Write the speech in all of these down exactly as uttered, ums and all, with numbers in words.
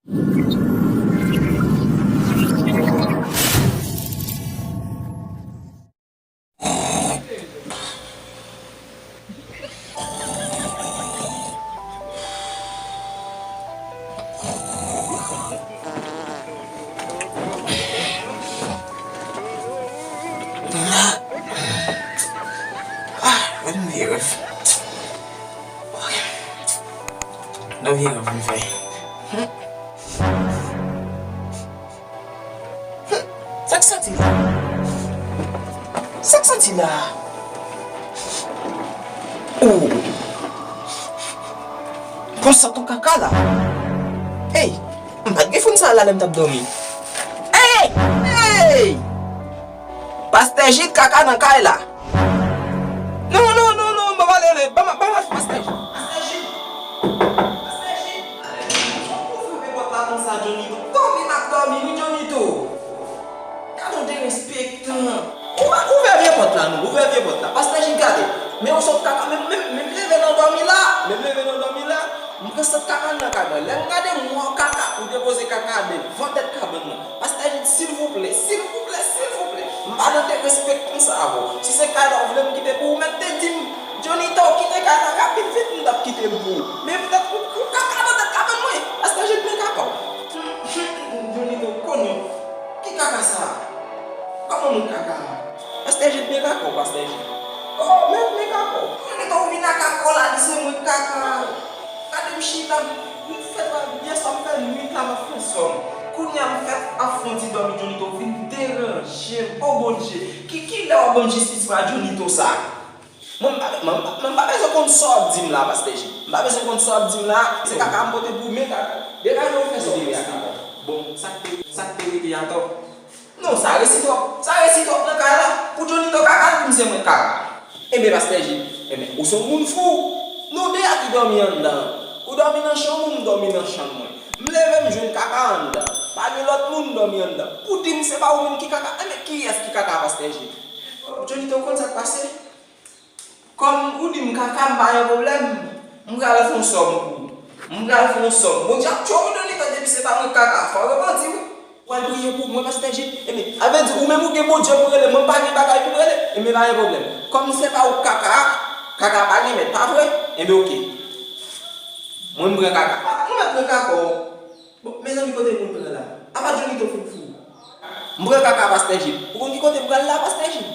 Ah, mwen vye rèv. Ok. Nan vye rèv mwen fè. Sa k soti la? Sa k soti la? Oh! Konsa ton kaka la. Ey, m pa t gen foun sa la lè m t ap dòmi. Ey! Ey! Pastè Jid kaka nan kay la. Non, non, non, non, m pa pale, ban m, ban m, pastè Jid. Pastè Jid. Pastè Jid. Fòk ou fèmen pòt la konsa, Johnny. Dòmi n ap dòmi, wi, Johnny. Gade yon derespektan. Ouvè, ouvè vye pòt la, non. Ouvè vye pòt la. Pastè Jid, gade. Men yon sòt kaka, men, men, men m leve nan dòmi la. Men m leve nan dòmi la. M pran sòt kaka nan kay mwen. Lè m gade m wè kaka, ou depoze kaka devan tèt kabann nan. Pastè Jid, silvouplè, silvouplè, silvouplè. M pa nan derespektan sa avè w. Si se kay la w vle m kite pou ou, mèt te di m, Johnny, ta w kite kay la rapid vit, m t ap kite l pou ou. Men poutèt ou, ou kaka nan tèt kabann mwen. Pastè Jid, men kaka w. Johnny, ta w konnen. Ki kaka sa? Kòman moun kaka? Pastè Jid, men kaka w, pastè Jid. Oh, men, men kaka w. Johnny, ta w vin ak kaka w la, di se mwen k kaka. Gade m chita, m fèt, yè swa m fè nwit la, m ap fè sòm. Kounye a m fèt ap fè yon ti dòmi, Johnny, ta w vin deranje m. Oh, Bondye, ki, ki lè w ap ban m jistis mwen a Johnny, ta w sa? Mwen, m pa, mwen, mwen, mwen pa bezwen konn sa w ap di m la, pastè Jid. M pa bezwen konn sa w ap di m la. Se kaka m pote pou men kaka. Degaje w fè sa w vle a kaka. Bon, sa k te, sa k te rete atò? Non, sa resi twòp. Sa resi twòp nan kay la. Pou Johnny ta w kaka, pou m se mwen k kaka. Enben, pastè Jid, enben, ou se yon moun fou. Nou de a ki dòmi anndan. Ou dòmi nan chanm ou, m dòmi nan chanm mwen. M leve, m jwenn kaka anndan. Pa gen lòt moun dòmi anndan. Pou di m se pa ou menm ki kaka, enben, kiyès ki kaka, pastè Jid? Johnny, ta w konn sa k pase? Kòm ou di m kaka, m pa gen pwoblèm. M pral fè yon sòm pou ou. M pral fè yon sòm. Bondye ap tchwe w, Johnny, tande, depi se pa mwen k kaka. Fò w repanti, wi. W al priye pou mwen, pastè Jid. Enben, a vle di, ou menm ou gen Bondye pou rele, mwen m pa gen bagay pou m rele. Enben, pa gen pwoblèm. Kòm se pa ou k kaka, kaka pa gen mèt, pa vre? Enben, oke. Mwen, m pran kaka. Ou mèt pran kaka w. Bon, mezanmi, kote moun pran la? Apa Johnny ta w fin fou? M pran kaka, pastè Jid. Ou konn ki kote m pral la, pastè Jid?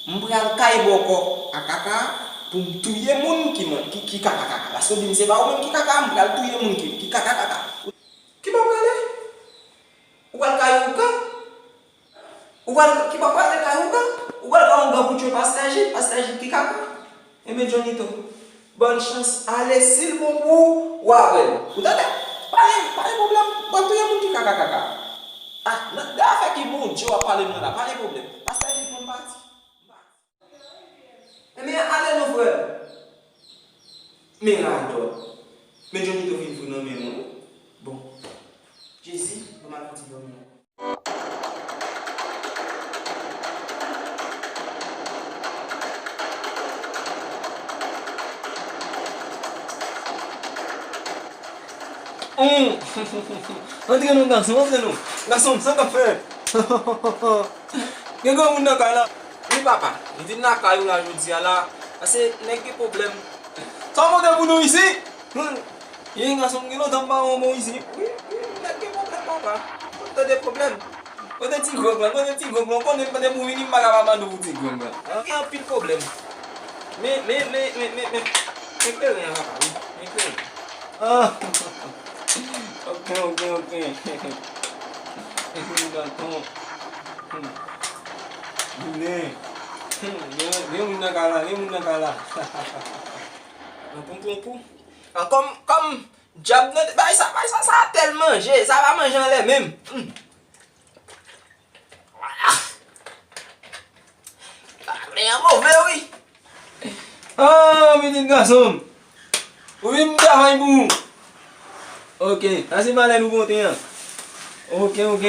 M pral kay bòkò a kaka pou m touye moun ki man-, ki, ki kaka kaka. Paske w di m se pa ou menm ki kaka, m pral touye moun ki, ki kaka kaka. Ki bò w prale? Ou pral kay ougan? Ou pral, ki bò w prale kay ougan? Ou pral kay ougan pou tchwe pastè Jid, pastè Jid ki kaka? Enben, Johnny, to. Bòn chans, ale, si l bon pou ou, w a wè l. Ou tande? Pa gen, pa gen pwoblèm. Bon, touye moun ki kaka kaka. Ah, nan de afè ki Bondye w ap pale m nan la, pa gen pwoblèm. Pastè Jid, mwen pati. Enben, ale non, frè. Men radòt. Men Johnny, to fin fou nan men mwen. Bon. Jezi, mwen mal fouti dòmi. Hum. Antre non, gason, antre non. Gason, sa k ap fèt? Gen granmoun nan kay la? Wi, papa. Li vin lakay ou la jodi a la. Paske nèg gen pwoblèm. Sa w pote pou nou isit? Hum. Ye, gason, m gen lontan m pa wè w bon isit. Wi, wi, nèg gen pwoblèm, papa. Kote de pwoblèm? Kote ti gwòg lan? Kote ti gwòg lan? Ou konnen m depi w vini m pa ka pa mande w pou ti gwòg lan. Gen anpil pwoblèm. Men, men, men, men, men, men, men kleren an, papa, wi. Men kleren. Ah. Ok, ok, ok. Dakò. Hmm. Vini. Hmm. Gen, gen moun nan kay la, gen moun nan kay la. An pou, pou, pou. An kòm, kòm Djab nan, bay sa, bay sa, sa tèl manje, sa pa manje anlè menm. Hmm. Men an move, wi. Ah, pitit gason m. Ou vin m travay pou ou. Ok, sa se malè nou pote an. Ok, ok.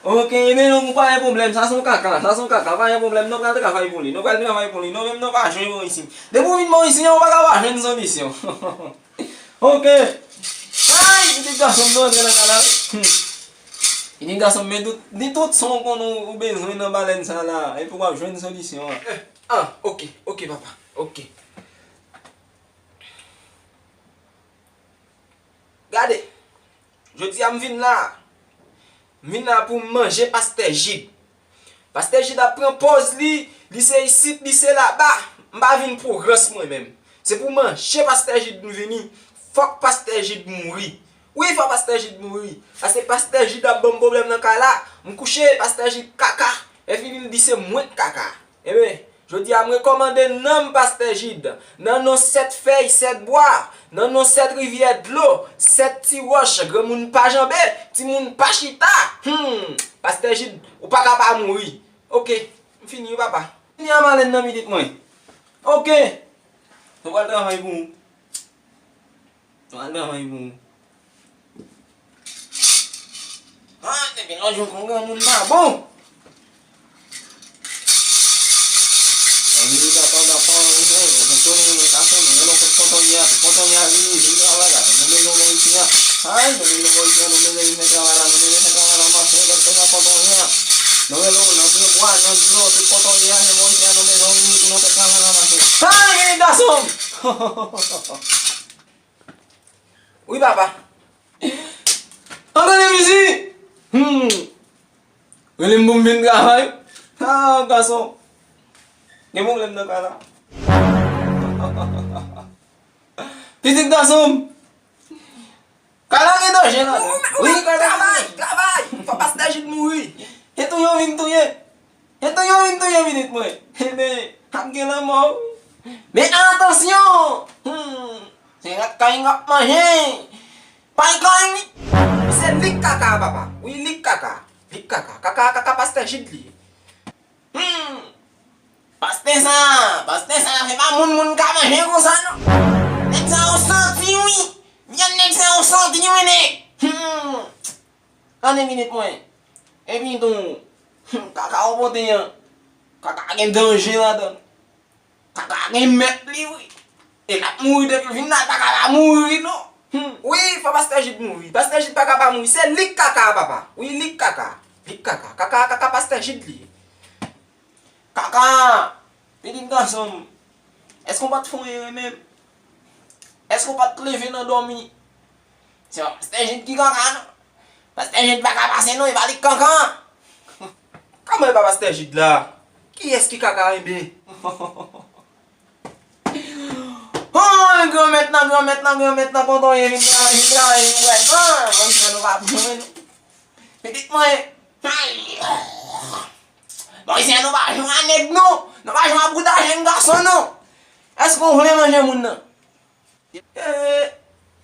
Ok, men non, pa gen pwoblèm, sa se yon kaka, sa se yon kaka, pa gen pwoblèm, nou pral travay pou li, nou pral travay pou li, nou menm nou pa jwenn Morisyen. Depi w vin Morisyen, ou pa ka pa jwenn solisyon. Ok. Ay, pitit Gason m, nou antre nan kay la. Hmm. Vini gason m, men tout, ni tout sa w konnen w bezwen nan balèn sa la, epi w ap jwenn solisyon an. Eh, ah, ok, ok, papa, ok. Gade, jodi a m vin la, m vin la pou m manje pastè Jid. Pastè Jid ap pran pòz li, li se isit, li se laba. M pa vin pou rans mwen menm. Se pou manje pastè Jid m vini. Fòk pastè Jid mouri. Wi, fòk pastè Jid mouri. Paske pastè Jid ap ban m pwoblèm nan kay la. M kouche, pastè Jid kaka. Epi li di se mwen k kaka. Ebyen, jodi a m rekòmande nanm pastè Jid, nan non sèt fèy, sèt bwa, nan non sèt rivyè dlo, sèt ti wòch, granmoun pa janbe, timoun pa chita. Hmm, pastè Jid, ou pa ka pa mouri. Ok, m fini wi papa. Fini an malen nan minit mwen. Ok. Nou pral travay pou ou. Mwen al travay pou ou. Ah, depi lòt jou kon granmoun pa bon. Anvi dapa dapa, anvi fè tonè, men ka fè, men lè w kote kòtònye a, kòtònye a vini, vin travay la, nou bezwen w isi a. Ay, nou bezwen w isi a, nou bezwen vin fè travay la, nou bezwen fè travay la, mache, gade kòman kòtònye a. Nou rele w nan pye bwa, nan dlo, tout kòtònye a, se bon isi a, nou bezwen w vini pou nou fè travay la, mache. Ay, gason! Wi, papa. An gade mizi! Hmm. Rele m pou m vin travay. Ah, gason. Gen pwoblèm nan kay la. Pitit gason m. Kay la gen danje ladan. Wi, kay la gen danje. Travay, travay. Fò pastè Jid mouri. E touye w vin touye. E touye w vin touye pitit mwen. Ebyen, ap gen lanmò wi. Men atansyon! Hmm. Se rat kay n ap manje. Pay kay li. Se li k kaka a, papa. Wi, li k kaka. Li k kaka. Kaka, kaka pastè Jid li ye. Hmm. Pastè sa, pastè sa, se pa moun moun ka manje konsa non. Nèg sa yo santi wi. Vyann nèg sa yo santi wi nèg. Hmm. Gade minit mwen. Epi tou, hmm, kaka w pote an. Kaka gen danje ladan l. Kaka gen mèt li wi. E l ap mouri depi l vin la, l pa ka pa mouri non. Hmm. Wi, fò pastè Jid mouri. Pastè Jid pa ka pa mouri. Se li k kaka a, papa. Wi, li k kaka. Li k kaka. Kaka, kaka pastè Jid li ye. Kaka! Pitit gason m, èske w pa t fè yon erè menm? Èske w pa t leve nan dòmi? Se pa pastè Jid ki kaka non. Pastè Jid pa ka pase non, e pa li k kaka. Kòman e pa pastè Jid la? Kiyès ki kaka enben? Oh, granmèt nan, granmèt nan, granmèt nan, kontan ye vin travay, vin travay, vin travay. Ah, mwen fè nou pa jwenn. Pitit mwen. Ay. Bon, isi a nou pa jwenn a nèg non. Nou pa jwenn a bouda jèn gason non. Èske w vle manje moun nan? Eh,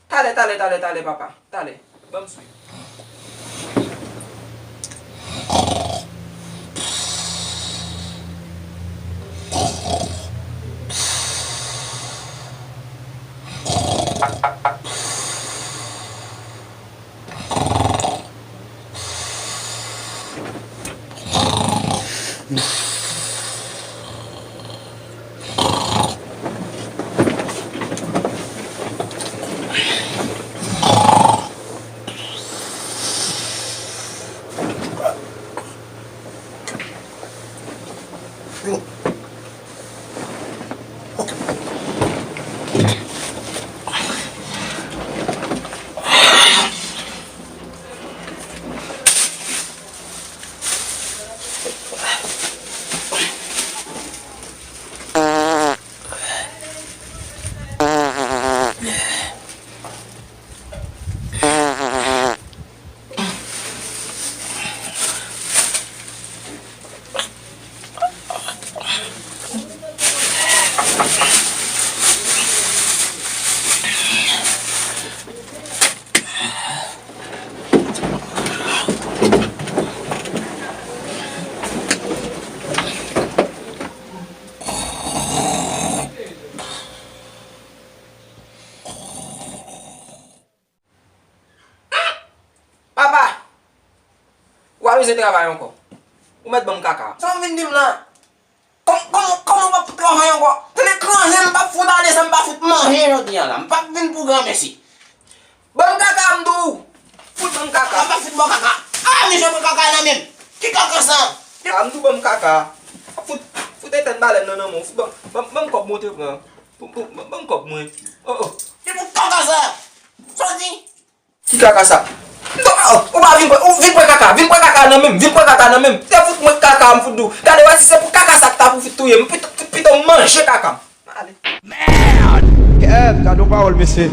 talè, talè, talè, talè, papa. Talè. Ban m swiv. Papa! Ou pa bezwen travay ankò. Ou mèt ban m kaka. Sa w vin di m la? Kòm, kòman, kòman w p ap fout travay ankò? Tande kraze m p ap fout ale san m pa fout manje jodi a la. M p ap vin pou granmesi. Ban m kaka m di w. Sa. A, m tou ban m kaka. Fout, fout etèn balèn nan nan men w. Fout ban, ban, ban m kòb mwen te pran. Pou, pou, ban, ban m kòb mwen. Oh, oh. Se pou kaka sa. Sa w di? Ki kaka sa? M tou, oh, ou pa vin pran, ou vin pran kaka, vin pran kaka nan men m, vin pran kaka nan men m. Se fout mwen kaka m fout di w. Gade wè si se pou kaka sa ki ta pou fout touye m. Pito, pito m manje kaka m. Ale. Kèt, gade yon pawòl, mesye.